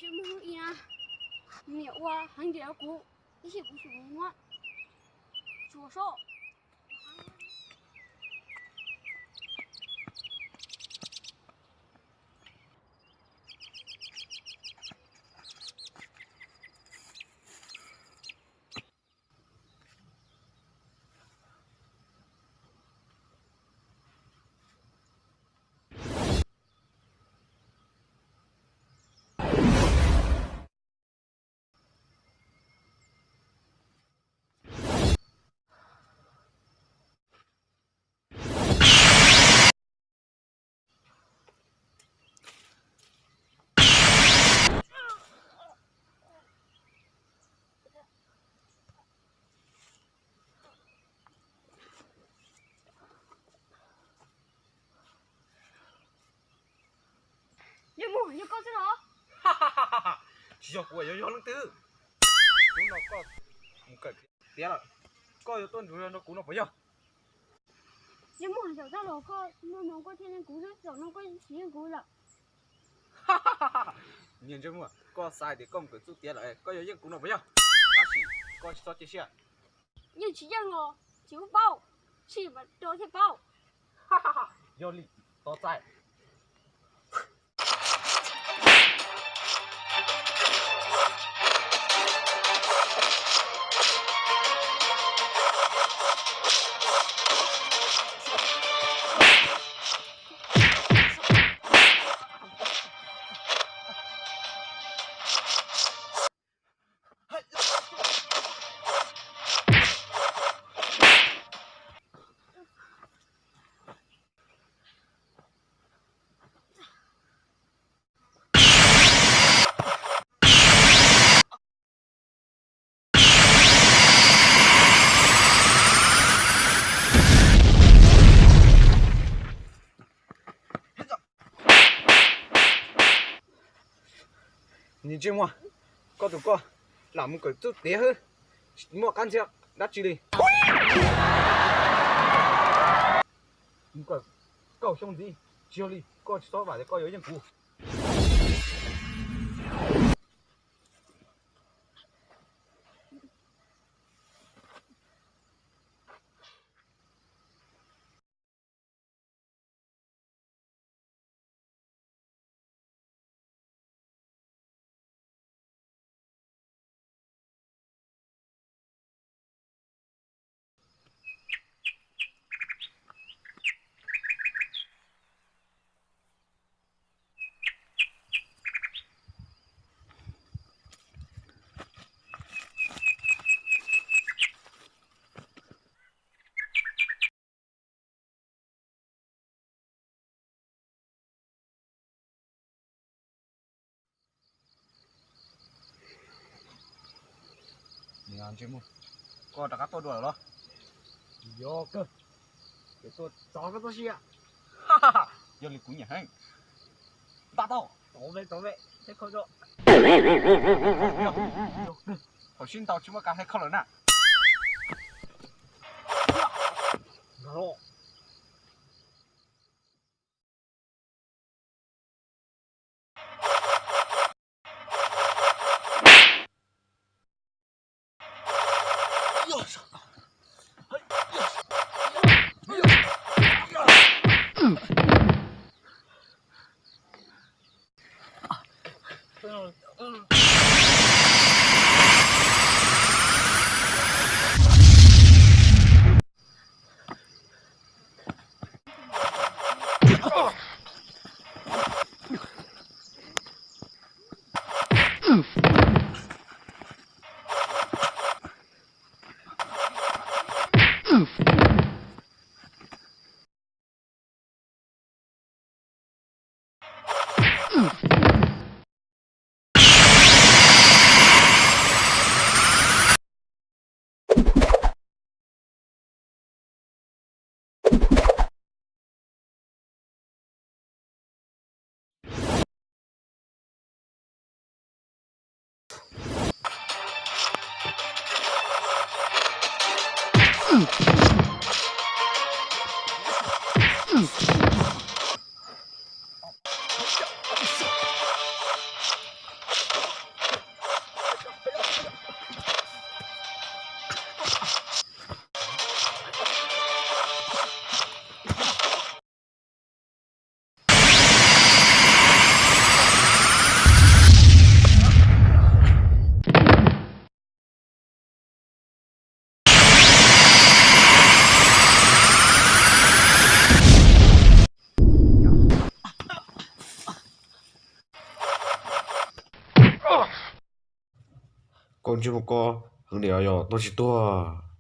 Mus ib na, niam ua heev ntiag rau kuv, ib sij kuv tsis mus muab tsuas soj. Yog mus, yog koj xwb los? Tsis yog kuv, yog yog leej twg? Hnub no koj mus kawm tiav lawm, koj yuav tuaj ntsuas nrog kuv no puas yog? Yog mus, zaum tag los koj no koj thiaj yeej kuv xwb, zaum no koj tsis yeej kuv lawm. Niag ntsej muag, koj xav hais tias koj mus kawm txuj tiav lawm koj yuav yeej kuv no puas yog? Tab sis koj tsis txhob cia siab. Yeej tsis yeej los tsis paub, tsim mas rau thiaj paub. Yog li, tos txais. Niag ntsej muag, koj tus koj lam mus kawm txuj tiav xwb, tsis muaj qab ntxhiab dab tsi li. Mus kawm kaum xyoo ntxiv, tsis yog li koj tsis txhob vam tias koj yuav yeej kuv. Niag ntsej muag, koj rov qab tuaj dua lawm los? Yog kawg, ces tuaj txog koj txoj sia. Yog li kuv nyiam heev. Npaj tau. Tov me, tov me, teb kho tso. Thaum sib ntaus tsis muaj kas hle kho lawm na. Ua ntsej muag ko heev li os, yog tuag tsis tuag.